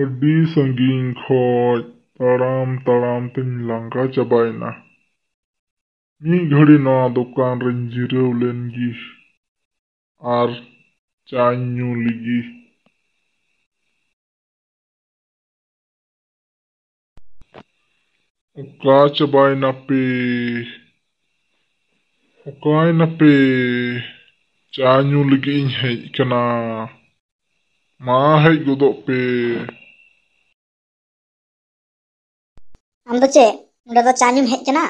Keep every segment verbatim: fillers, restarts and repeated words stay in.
ᱟᱹᱰᱤ ᱥᱟᱺᱜᱤᱧ ᱠᱷᱚᱡ ᱛᱟᱲᱟᱢ ᱛᱟᱲᱟᱢ ᱛᱮᱧ ᱞᱟᱸᱜᱟ ᱪᱟᱵᱟᱭᱮᱱᱟ᱾ ᱢᱤᱫ ᱜᱷᱟᱹᱲᱤ ᱱᱚᱣᱟ ᱫᱚᱠᱟᱱ ᱨᱮᱧ ᱡᱤᱨᱟᱹᱣ ᱞᱮᱱ ᱜᱮ ᱟᱨ ᱪᱟᱧ ᱧᱩ ᱞᱮᱜᱮ᱾ ᱚᱠᱟ ᱪᱟᱵᱟᱭᱮᱱᱟᱯᱮ? ᱚᱠᱟᱭᱮᱱᱟᱯᱮ? ᱪᱟ ᱧᱩ ᱞᱟᱹᱜᱤᱫ ᱤᱧ ᱦᱮᱡ ᱠᱟᱱᱟ᱾ ᱢᱟ ᱦᱮᱡ ᱜᱚᱫᱚᱜ ᱯᱮ᱾ ᱟᱢ ᱫᱚ ᱪᱮᱫ ᱱᱚᱰᱮ ᱫᱚ ᱪᱟ ᱧᱩᱢ ᱦᱮᱡ ᱠᱟᱱᱟ?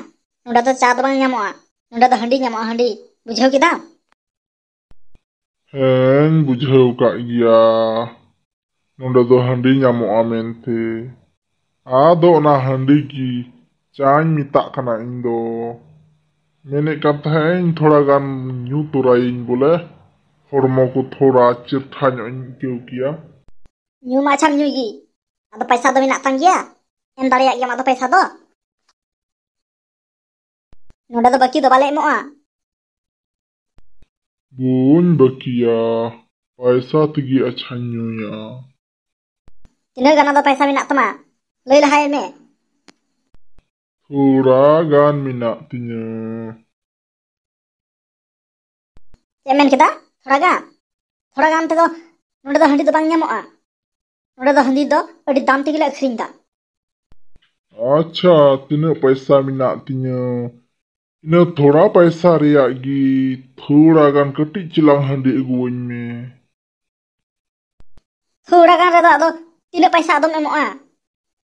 ᱱᱚᱰᱮ ᱫᱚ ᱪᱟ ᱫᱚ ᱵᱟᱝ ᱧᱟᱢᱚᱜᱼᱟ, ᱱᱚᱰᱮ ᱫᱚ ᱦᱟᱺᱰᱤ ᱧᱟᱢᱚᱜᱼᱟ, ᱦᱟᱺᱰᱤ᱾ ᱵᱩᱡᱷᱟᱹᱣ ᱠᱮᱫᱟᱢ? ᱦᱮᱸᱧ ᱵᱩᱡᱷᱟᱹᱣ ᱠᱟᱜ ᱜᱮᱭᱟ, ᱱᱚᱰᱮ ᱫᱚ ᱦᱟᱺᱰᱤ ᱧᱟᱢᱚᱜᱼᱟ ᱢᱮᱱᱛᱮ᱾ ᱟᱫᱚ ᱚᱱᱟ ᱦᱟᱺᱰᱤ ᱜᱮ ᱪᱟᱧ ᱢᱮᱛᱟᱜ ᱠᱟᱱᱟ ᱤᱧ ᱫᱚ᱾ ᱢᱮᱱᱮᱫ ᱠᱟᱱ ᱛᱟᱦᱮᱸᱫ ᱤᱧ ᱛᱷᱚᱲᱟ ᱜᱟᱱ ᱧᱩ ᱛᱚᱨᱟᱭᱟᱹᱧ ᱵᱚᱞᱮ, ᱦᱚᱲᱢᱚ ᱠᱚ ᱛᱷᱚᱲᱟ ᱪᱮᱴᱷᱟ ᱧᱚᱜ ᱤᱧ ᱟᱹᱭᱠᱟᱹᱣ ᱠᱮᱭᱟ᱾ ᱧᱩ ᱢᱟ ᱟᱪᱪᱷᱟᱢ ᱧᱩᱭ ᱜᱮ, ᱟᱫᱚ ᱯᱚᱭᱥᱟ ᱫᱚ ᱢᱮᱱᱟᱜ ᱛᱟᱢ ᱜᱮᱭᱟ? ᱮᱢ ᱫᱟᱲᱮᱭᱟᱜ ᱜᱮᱭᱟᱢ ᱟᱫᱚ ᱯᱚᱭᱥᱟ ᱫᱚ᱾ ᱱᱚᱰᱮ ᱫᱚ ᱵᱟᱹᱠᱤ ᱫᱚ ᱵᱟᱞᱮ ᱮᱢᱚᱜᱼᱟ᱾ ᱵᱟᱹᱧ ᱵᱟᱹᱠᱤᱭᱟ, ᱯᱚᱭᱥᱟ ᱛᱮᱜᱮ ᱟᱪᱪᱷᱟᱧ ᱧᱩᱭᱟ᱾ ᱛᱤᱱᱟᱹᱜ ᱜᱟᱱ ᱟᱫᱚ ᱯᱚᱭᱥᱟ ᱢᱮᱱᱟᱜ ᱛᱟᱢᱟ? ᱞᱟᱹᱭ ᱞᱟᱦᱟᱭ ᱢᱮ᱾ ᱛᱷᱚᱲᱟ ᱜᱟᱱ ᱢᱮᱱᱟᱜ ᱛᱤᱧᱟᱹ᱾ ᱪᱮᱫ ᱮᱢ ᱢᱮᱱ ᱠᱮᱫᱟ? ᱛᱷᱚᱲᱟ ᱜᱟᱱ? ᱛᱷᱚᱲᱟ ᱜᱟᱱ ᱛᱮᱫᱚ ᱱᱚᱰᱮ ᱫᱚ ᱦᱟᱺᱰᱤ ᱫᱚ ᱵᱟᱝ ᱧᱟᱢᱚᱜᱼᱟ᱾ ᱱᱚᱰᱮ ᱫᱚ ᱦᱟᱺᱰᱤ ᱫᱚ ᱟᱹᱰᱤ ᱫᱟᱢ ᱛᱮᱜᱮ ᱞᱮ ᱟᱹᱠᱷᱨᱤᱧ ᱮᱫᱟ᱾ ᱟᱪᱪᱷᱟ, ᱛᱤᱱᱟᱹᱜ ᱯᱚᱭᱥᱟ ᱢᱮᱱᱟᱜ ᱛᱤᱧᱟᱹ? ᱤᱱᱟᱹ ᱛᱷᱚᱲᱟ ᱯᱚᱭᱥᱟ ᱨᱮᱭᱟᱜ ᱜᱮ ᱛᱷᱚᱲᱟ ᱜᱟᱱ ᱠᱟᱹᱴᱤᱡ ᱪᱮᱞᱟᱝ ᱦᱟᱺᱰᱤ ᱟᱹᱜᱩᱣᱟᱹᱧ ᱢᱮ᱾ ᱛᱷᱚᱲᱟ ᱜᱟᱱ ᱨᱮᱫᱚ ᱟᱫᱚ ᱛᱤᱱᱟᱹᱜ ᱯᱚᱭᱥᱟ ᱟᱫᱚᱢ ᱮᱢᱚᱜᱼᱟ?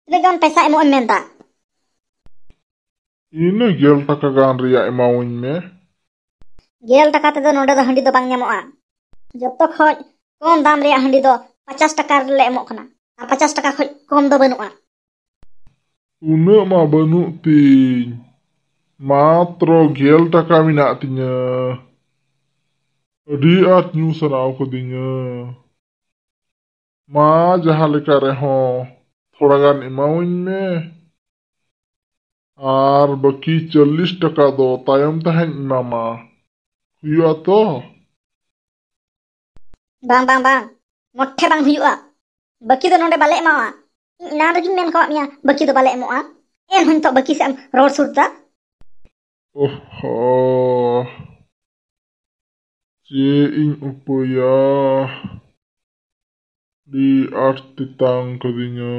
ᱛᱤᱱᱟᱹᱜ ᱜᱟᱱ ᱯᱚᱭᱥᱟ ᱮᱢᱚᱜ ᱮᱢ ᱢᱮᱱᱫᱟ? ᱤᱱᱟᱹ ᱜᱮᱞ ᱴᱟᱠᱟ ᱜᱟᱱ ᱨᱮᱭᱟᱜ ᱮᱢᱟᱣᱟᱹᱧ ᱢᱮ᱾ ᱜᱮᱞ ᱴᱟᱠᱟ ᱛᱮᱫᱚ ᱱᱚᱰᱮ ᱫᱚ ᱦᱟᱺᱰᱤ ᱫᱚ ᱵᱟᱝ ᱧᱟᱢᱚᱜᱼᱟ᱾ ᱡᱚᱛᱚ ᱠᱷᱚᱡ ᱠᱚᱢ ᱫᱟᱢ ᱨᱮᱭᱟᱜ ᱦᱟᱺᱰᱤ ᱫᱚ ᱯᱚᱪᱟᱥ ᱴᱟᱠᱟ ᱨᱮᱞᱮ ᱮᱢᱚᱜ ᱠᱟᱱᱟ, ᱟᱨ ᱯᱚᱪᱟᱥ ᱴᱟᱠᱟ ᱠᱷᱚᱡ ᱠᱚᱢ ᱫᱚ ᱵᱟᱹᱱᱩᱜᱼᱟ᱾ ᱩᱱᱟᱹᱜ ᱢᱟ ᱵᱟᱹᱱᱩᱜ ᱛᱤᱧ, ᱢᱟᱛᱨᱚ ᱜᱮᱞ ᱴᱟᱠᱟ ᱢᱮᱱᱟᱜ ᱛᱤᱧᱟᱹ᱾ ᱟᱹᱰᱤ ᱟᱸᱴ ᱧᱩ ᱥᱟᱱᱟᱣ ᱠᱟᱹᱫᱤᱧᱟ᱾ ᱢᱟ ᱡᱟᱦᱟᱸ ᱞᱮᱠᱟ ᱨᱮᱦᱚᱸ ᱛᱷᱚᱲᱟ ᱜᱟᱱ ᱮᱢᱟᱣᱟᱹᱧ ᱢᱮ, ᱟᱨ ᱵᱟᱹᱠᱤ ᱪᱚᱞᱞᱤᱥ ᱴᱟᱠᱟ ᱫᱚ ᱛᱟᱭᱚᱢ ᱛᱮᱦᱟᱸᱜ ᱤᱧ ᱮᱢᱟᱢᱟ᱾ ᱦᱩᱭᱩᱜᱼᱟ ᱛᱚ? ᱵᱟᱝ, ᱵᱟᱝ, ᱵᱟᱝ, ᱢᱚᱴᱷᱮ ᱵᱟᱝ ᱦᱩᱭᱩᱜᱼᱟ᱾ ᱵᱟᱹᱠᱤ ᱫᱚ ᱱᱚᱰᱮ ᱵᱟᱞᱮ ᱮᱢᱟᱣᱟ᱾ ᱤᱧ ᱮᱱᱟᱱ ᱨᱮᱜᱤᱧ ᱢᱮᱱ ᱠᱟᱣᱟᱫ ᱢᱮᱭᱟ ᱵᱟᱹᱠᱤ ᱫᱚ ᱵᱟᱞᱮ ᱮᱢᱚᱜᱼᱟ᱾ ᱮᱱᱦᱚᱸ ᱱᱤᱛᱚᱜ ᱵᱟᱹᱠᱤ ᱥᱮᱫ ᱮᱢ ᱨᱚᱲ ᱥᱩᱨ ᱫᱟ᱾ ᱚᱦᱚ, ᱪᱮᱫ ᱤᱧ ᱩᱯᱟᱹᱭᱟ? ᱟᱹᱰᱤ ᱟᱸᱴ ᱛᱮᱛᱟᱝ ᱠᱟᱹᱫᱤᱧᱟ᱾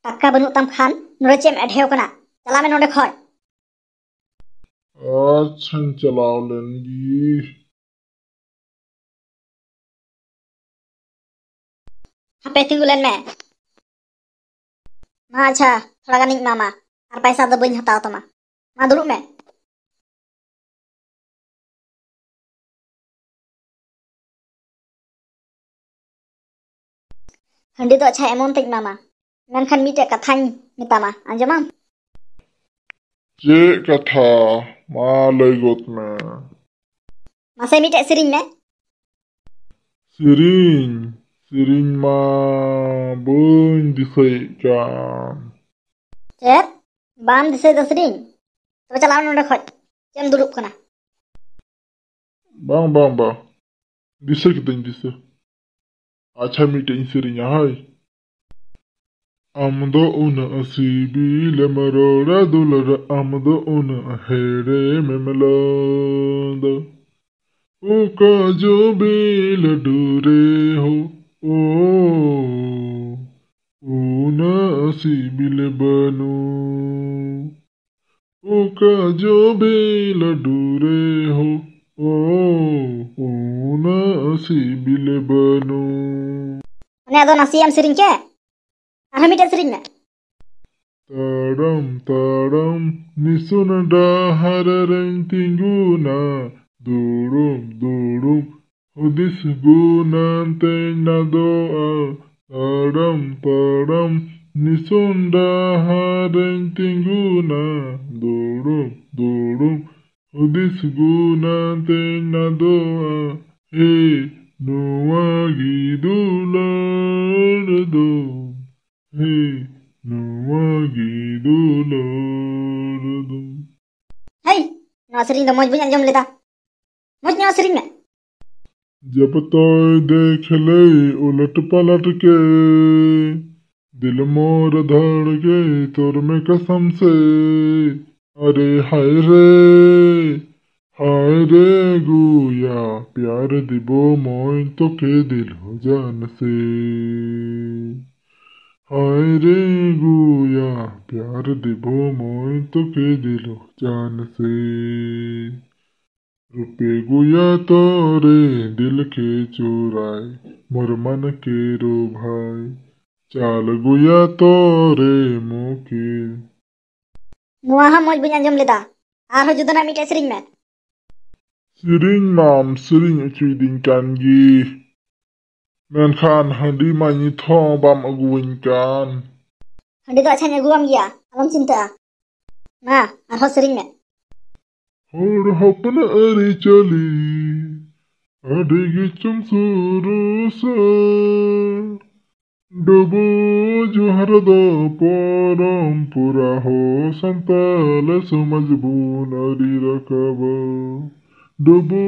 ᱴᱟᱠᱟ ᱵᱟᱹᱱᱩᱜ ᱛᱟᱢ ᱠᱷᱟᱱ ᱱᱚᱰᱮ ᱪᱮᱫ ᱮᱢ ᱮᱰᱷᱮᱣ ᱠᱟᱱᱟ? ᱪᱟᱞᱟᱜ ᱢᱮ ᱱᱚᱰᱮ ᱠᱷᱚᱱ᱾ ᱟᱪᱪᱷᱟᱧ ᱪᱟᱞᱟᱣ ᱞᱮᱱ ᱜᱮ᱾ ᱦᱟᱯᱮ ᱛᱤᱸᱜᱩ ᱞᱮᱱ ᱢᱮ᱾ ᱢᱟ ᱟᱪᱪᱷᱟ, ᱛᱷᱚᱲᱟ ᱜᱟᱱᱤᱧ ᱮᱢᱟᱢᱟ, ᱟᱨ ᱯᱟᱭᱥᱟ ᱫᱚ ᱵᱟᱹᱧ ᱦᱟᱛᱟᱣ ᱛᱟᱢᱟ᱾ ᱢᱟ ᱫᱩᱲᱩᱵ ᱢᱮ᱾ ᱦᱟᱺᱰᱤ ᱫᱚ ᱟᱪᱪᱷᱟ ᱮᱢᱚᱱ ᱛᱮᱧ ᱮᱢᱟᱢᱟ, ᱢᱮᱱᱠᱷᱟᱱ ᱢᱤᱫᱴᱮᱡ ᱠᱟᱛᱷᱟᱧ ᱢᱮᱛᱟᱢᱟ, ᱟᱸᱡᱚᱢᱟᱢ? ᱪᱮᱫ ᱠᱟᱛᱷᱟ? ᱢᱟ ᱞᱟᱹᱭ ᱜᱚᱫ ᱢᱮ᱾ ᱢᱟᱥᱮ ᱢᱤᱫᱴᱮᱡ ᱥᱮᱨᱮᱧ ᱢᱮ᱾ ᱥᱮᱨᱮᱧ? ᱥᱮᱨᱮᱧ ᱢᱟ ᱵᱟᱹᱧ ᱫᱤᱥᱟᱹᱭᱮᱫ ᱠᱟᱱ᱾ ᱪᱮᱫ? ᱵᱟᱢ ᱫᱤᱥᱟᱹᱭᱮᱫᱟ ᱥᱮᱨᱮᱧ? ᱛᱚᱵᱮ ᱪᱟᱞᱟᱣ ᱱᱚᱰᱮ ᱠᱷᱚᱡ᱾ ᱪᱮᱫ ᱮᱢ ᱫᱩᱲᱩᱵ ᱠᱟᱱᱟ? ᱵᱟᱝ, ᱵᱟᱝ, ᱵᱟᱝ᱾ ᱫᱤᱥᱟᱹ ᱠᱤᱫᱟᱹᱧ, ᱫᱤᱥᱟᱹ᱾ ᱟᱪᱪᱷᱟ, ᱢᱤᱫᱴᱮᱡ ᱤᱧ ᱥᱮᱨᱮᱧᱟ, ᱦᱳᱭ᱾ ᱟᱢ ᱫᱚ ᱩᱱᱟᱹᱜ ᱥᱤᱵᱤᱞᱮᱢ ᱨᱚᱲᱟ ᱫᱩᱞᱟᱹᱲ, ᱟᱢ ᱫᱚ ᱩᱱᱟᱹᱜ ᱦᱮᱲᱮᱢᱮᱢ ᱞᱟᱹᱭᱫᱟ᱾ ᱚᱠᱟ ᱡᱚ ᱵᱤᱞ ᱰᱩᱨᱮ ᱦᱚ, ᱳ, ᱩᱱᱟᱹᱜ ᱥᱤᱵᱤᱞ ᱵᱟᱹᱱᱩᱜ᱾ ᱚᱠᱟ ᱡᱚ ᱵᱤᱞ ᱰᱩᱨᱮ ᱦᱚ, ᱳ, ᱩᱱᱟᱹᱜ ᱥᱤᱵᱤᱞ ᱵᱟᱹᱱᱩᱜ᱾ ᱚᱱᱮ ᱟᱫᱚ ᱱᱟᱥᱮᱭᱟᱜ ᱮᱢ ᱥᱮᱨᱮᱧ ᱠᱮᱫ, ᱟᱨᱦᱚᱸ ᱢᱤᱫᱴᱮᱡ ᱥᱮᱨᱮᱧ ᱢᱮ᱾ ᱛᱟᱲᱟᱢ ᱛᱟᱲᱟᱢ ᱱᱤᱥᱩᱱ ᱰᱟᱦᱟᱨ ᱨᱮᱧ ᱛᱤᱸᱜᱩᱱᱟ, ᱫᱩᱲᱩᱵ ᱫᱩᱲᱩᱵ ᱦᱩᱫᱤᱥ ᱜᱩᱱᱟᱱ ᱛᱮᱧ ᱱᱟᱫᱚᱜᱼᱟ᱾ ᱛᱟᱲᱟᱢ ᱛᱟᱲᱟᱢ ᱱᱤᱥᱩᱱ ᱰᱟᱦᱟᱨ ᱨᱮᱧ ᱛᱤᱸᱜᱩᱱᱟ, ᱫᱩᱲᱩᱵ ᱫᱩᱲᱩᱵ ᱦᱩᱫᱤᱥ ᱜᱩᱱᱟᱱ ᱛᱮᱧ ᱱᱟᱫᱚᱜᱼᱟ᱾ ᱦᱮ, ᱱᱚᱣᱟ ᱜᱮ ᱫᱩᱞᱟᱹᱲ ᱫᱚ᱾ ᱦᱮ, ᱱᱚᱣᱟ ᱜᱮ ᱫᱩᱞᱟᱹᱲ ᱫᱚ᱾ ᱦᱮᱭ, ᱱᱚᱣᱟ ᱥᱮᱨᱮᱧ ᱫᱚ ᱢᱚᱡᱽ ᱵᱟᱹᱧ ᱟᱸᱡᱚᱢ ᱞᱮᱫᱟ᱾ ᱢᱚᱡᱽ ᱧᱚᱜ ᱥᱮᱨᱮᱧ ᱢᱮ᱾ जब तोय देख ले उलट पलट के, दिल मोर धड़के तोर में कसम से। अरे हाय रे, हाय रे गुया, प्यार दिबो मोय तोके दिलो जान से। हाय रे गुया, प्यार दिबो मोय तोके दिलो जान से। रूपे गुया तोरे दिल के चुराय, मोर मन के रो भाई। चाल गुया तोरे मोके। ᱱᱚᱣᱟ ᱦᱚᱸ ᱢᱚᱡᱽ ᱵᱟᱹᱧ ᱟᱸᱡᱚᱢ ᱞᱮᱫᱟ᱾ ᱟᱨᱦᱚᱸ ᱡᱩᱫᱟᱹᱱᱟᱜ ᱢᱤᱫᱴᱮᱡ ᱥᱮᱨᱮᱧ ᱢᱮ᱾ ᱥᱮᱨᱮᱧ ᱢᱟᱢ ᱥᱮᱨᱮᱧ ᱦᱚᱪᱚᱭᱤᱫᱤᱧ ᱠᱟᱱ ᱜᱮ, ᱢᱮᱱᱠᱷᱟᱱ ᱦᱟᱺᱰᱤ ᱢᱟ ᱱᱤᱛ ᱦᱚᱸ ᱵᱟᱢ ᱟᱹᱜᱩᱣᱟᱹᱧ ᱠᱟᱱ᱾ ᱦᱟᱺᱰᱤ ᱫᱚ ᱟᱪᱪᱷᱟᱧ ᱟᱹᱜᱩᱣᱟᱢ ᱜᱮᱭᱟ, ᱟᱞᱚᱢ ᱪᱤᱱᱛᱟᱹᱜᱼᱟ᱾ ᱢᱟ, ᱟᱨᱦᱚᱸ ᱥᱮᱨᱮᱧ ᱢᱮ᱾ ᱦᱚᱲ ᱦᱚᱯᱚᱱ ᱟᱹᱨᱤᱪᱟᱹᱞᱤ ᱟᱹᱰᱤ ᱜᱮᱪᱚᱝ ᱥᱚᱨᱚᱥᱟ᱾ ᱰᱩᱵᱩ ᱡᱚᱦᱟᱨ ᱫᱚ ᱯᱚᱨᱚᱢᱯᱚᱨᱟ ᱦᱚ ᱥᱟᱱᱛᱟᱞ ᱥᱚᱢᱟᱡᱽ ᱵᱚᱱ ᱟᱹᱨᱤ ᱨᱟᱠᱟᱵᱟ᱾ ᱰᱩᱵᱩ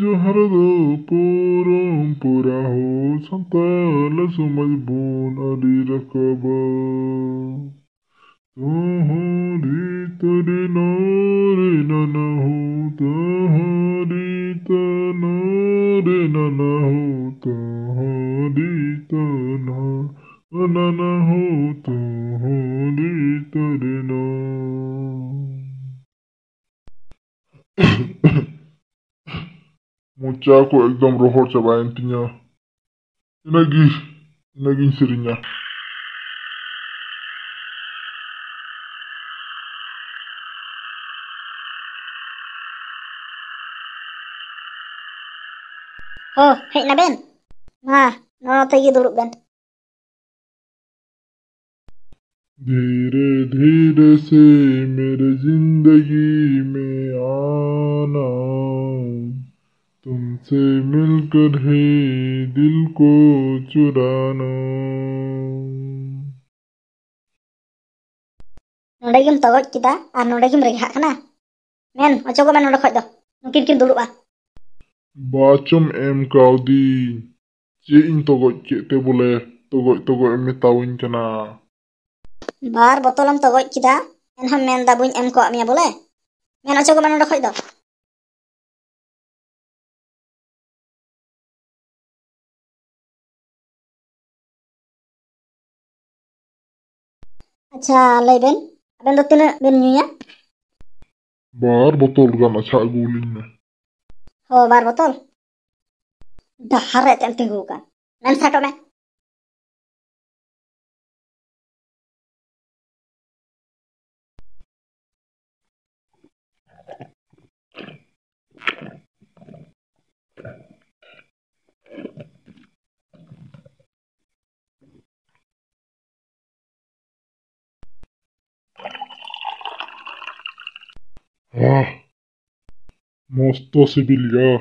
ᱡᱚᱦᱟᱨ ᱫᱚ ᱯᱚᱨᱚᱢᱯᱚᱨᱟ ᱦᱚ ᱥᱟᱱᱛᱟᱞ ᱥᱚᱢᱟᱡᱽ ᱵᱚᱱ ᱟᱹᱨᱤ ᱨᱟᱠᱟᱵᱟ᱾ ᱛᱚᱦᱚᱨᱤ ᱛᱚᱨᱮ ᱱᱚᱨᱮ ᱱᱟᱱᱟ ᱦᱚ, ᱛᱚᱦᱚᱨᱤ ᱛᱚᱱᱚᱨᱮ ᱱᱟᱱᱟ ᱦᱚ, ᱛᱚᱦᱚᱨᱤ ᱛᱚᱱᱚ ᱱᱟᱱᱟ ᱦᱚ, ᱛᱚᱦᱚᱨᱤ ᱛᱚᱨᱮ ᱱᱚ᱾ ᱢᱚᱪᱟ ᱠᱚ ᱮᱠᱫᱚᱢ ᱨᱚᱦᱚᱲ ᱪᱟᱵᱟᱭᱮᱱ ᱛᱤᱧᱟ᱾ ᱤᱱᱟᱹᱜ ᱜᱮ, ᱤᱱᱟᱹᱜ ᱜᱤᱧ ᱥᱮᱨᱮᱧᱟ᱾ ᱦᱚ, ᱦᱮᱡ ᱱᱟᱵᱮᱱ? ᱢᱟ, ᱱᱚᱛᱮ ᱜᱮ ᱫᱩᱲᱩᱵ ᱵᱮᱱ᱾ धीरे धीरे से मेरे जिंदगी में आना, तुमसे मिलकर है दिल को चुराना। ᱱᱚᱰᱮ ᱜᱮᱢ ᱛᱚᱜᱚᱡ ᱠᱮᱫᱟ ᱟᱨ ᱱᱚᱰᱮ ᱜᱮᱢ ᱨᱮᱜᱷᱟᱜ ᱠᱟᱱᱟ᱾ ᱢᱮᱱ ᱚᱪᱚᱜᱚᱜ ᱢᱮ ᱱᱚᱰᱮ ᱠᱷᱚᱡ ᱫᱚ, ᱱᱩᱠᱤᱱ ᱠᱤᱱ ᱫᱩᱲᱩᱵᱼᱟ᱾ ᱵᱟᱪᱚᱢ ᱮᱢ ᱠᱟᱣᱫᱤᱧ᱾ ᱪᱮᱫ ᱤᱧ ᱛᱚᱜᱚᱡ ᱠᱮᱫ ᱛᱮ ᱵᱚᱞᱮ ᱛᱚᱜᱚᱡ ᱛᱚᱜᱚᱡ ᱮᱢ ᱢᱮᱛᱟᱣᱟᱹᱧ ᱠᱟᱱᱟ? ᱵᱟᱨ ᱵᱚᱛᱚᱞᱮᱢ ᱛᱚᱜᱚᱡ ᱠᱮᱫᱟ, ᱮᱱᱦᱚᱸ ᱢᱮᱱᱫᱟ ᱵᱟᱹᱧ ᱮᱢ ᱠᱟᱣᱟᱫ ᱢᱮᱭᱟ ᱵᱚᱞᱮ? ᱢᱮᱱ ᱚᱪᱚᱜᱚᱜ ᱢᱮ ᱱᱚᱰᱮ ᱠᱷᱚᱡ ᱫᱚ᱾ ᱟᱪᱪᱷᱟ, ᱞᱟᱹᱭ ᱵᱮᱱ, ᱟᱵᱮᱱ ᱫᱚ ᱛᱤᱱᱟᱹᱜ ᱵᱮᱱ ᱧᱩᱭᱟ? ᱵᱟᱨ ᱵᱚᱛᱚᱞ ᱜᱟᱱ ᱟᱪᱪᱷᱟ ᱟᱹᱜᱩ ᱟᱹᱞᱤᱧ ᱢᱮ᱾ ᱦᱳ, ᱵᱟᱨ ᱵᱚᱛᱚᱞ? ᱰᱟᱦᱟᱨ ᱨᱮ ᱮᱱᱛᱮᱢ ᱛᱤᱸᱜᱩ ᱟᱠᱟᱱ, ᱢᱮᱱ ᱥᱟᱴᱚᱜ ᱢᱮ᱾ ᱦᱟᱦ, ᱢᱚᱥᱛᱚ ᱥᱤᱵᱤᱞ ᱜᱮᱭᱟ᱾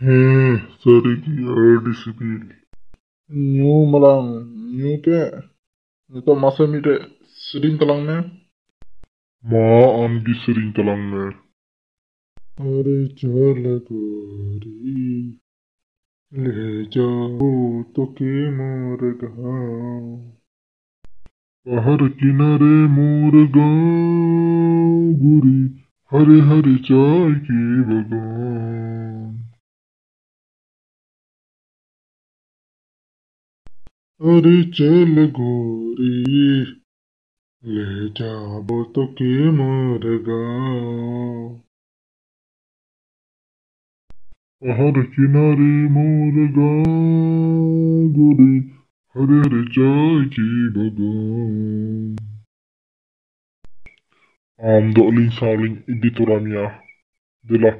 ᱦᱮᱸ, ᱥᱟᱹᱨᱤ ᱜᱮ ᱟᱹᱰᱤ ᱥᱤᱵᱤᱞ᱾ ᱧᱩ ᱢᱟᱞᱟᱝ, ᱧᱩ ᱯᱮ᱾ ᱱᱤᱛᱚᱜ ᱢᱟᱥᱮ ᱢᱤᱫᱴᱮᱡ ᱥᱮᱨᱮᱧ ᱛᱟᱞᱟᱝ ᱢᱮ᱾ ᱢᱟ, ᱟᱢ ᱜᱮ ᱥᱮᱨᱮᱧ ᱛᱟᱞᱟᱝ ᱢᱮ᱾ ᱟᱨᱮ ᱪᱟᱞ ᱜᱳᱨᱤ, ᱞᱮ ᱡᱟᱣ ᱛᱳᱠᱮ ᱢᱳᱨ ᱜᱟᱸᱣ᱾ ᱯᱟᱦᱟᱨ ᱠᱤᱱᱟᱨᱮ ᱢᱳᱨ ᱜᱟᱸᱣ ᱜᱳᱨᱤ, ᱦᱟᱨᱮ ᱦᱟᱨᱮ ᱪᱟᱭ ᱠᱤ ᱵᱟᱜᱟᱱ᱾ ᱟᱨᱮ ᱪᱟᱞ ᱜᱳᱨᱤ, ᱞᱮ ᱡᱟᱣ ᱛᱳᱠᱮ ᱢᱳᱨ ᱜᱟᱸᱣ᱾ ᱯᱟᱦᱟᱨ ᱠᱤᱱᱟᱨᱮ ᱢᱳᱨ ᱜᱟᱸᱣ ᱜᱳᱨᱤ, ᱦᱟᱨᱮ ᱦᱟᱨᱮ ᱪᱟᱭ ᱠᱤ ᱵᱟᱜᱟᱱ᱾ ᱟᱢ ᱫᱚ ᱟᱹᱞᱤᱧ ᱥᱟᱶ ᱞᱤᱧ ᱤᱫᱤ ᱛᱚᱨᱟ ᱢᱮᱭᱟ᱾ ᱫᱮᱞᱟ᱾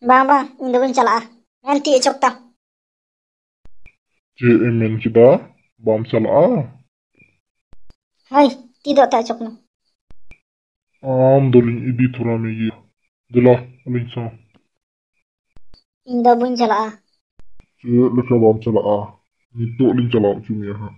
ᱵᱟᱝ, ᱵᱟᱝ, ᱤᱧ ᱫᱚ ᱵᱟᱹᱧ ᱪᱟᱞᱟᱜᱼᱟ᱾ ᱢᱮᱱ ᱛᱤᱭᱳᱜ ᱪᱚᱠ ᱛᱟᱢ᱾ ᱪᱮᱫ ᱮᱢ ᱢᱮᱱ ᱠᱮᱫᱟ? ᱵᱟᱢ ᱪᱟᱞᱟᱜᱼᱟ? ᱦᱳᱭ, ᱛᱤ ᱫᱚ ᱚᱛᱟ ᱚᱪᱚᱜ ᱢᱮ᱾ ᱟᱢ ᱫᱚᱞᱤᱧ ᱤᱫᱤ ᱛᱚᱨᱟ ᱢᱮᱜᱮᱭᱟ᱾ ᱫᱮᱞᱟ, ᱟᱹᱞᱤᱧ ᱥᱟᱶ᱾ ᱤᱧ ᱫᱚ ᱵᱟᱹᱧ ᱪᱟᱞᱟᱜᱼᱟ᱾ ᱪᱮᱫ ᱞᱮᱠᱟ ᱵᱟᱢ ᱪᱟᱞᱟᱜᱼᱟ? ᱱᱤᱛᱚᱜ ᱞᱤᱧ ᱪᱟᱞᱟᱣ ᱦᱚᱪᱚ ᱢᱮᱭᱟ ᱦᱟᱸᱜ᱾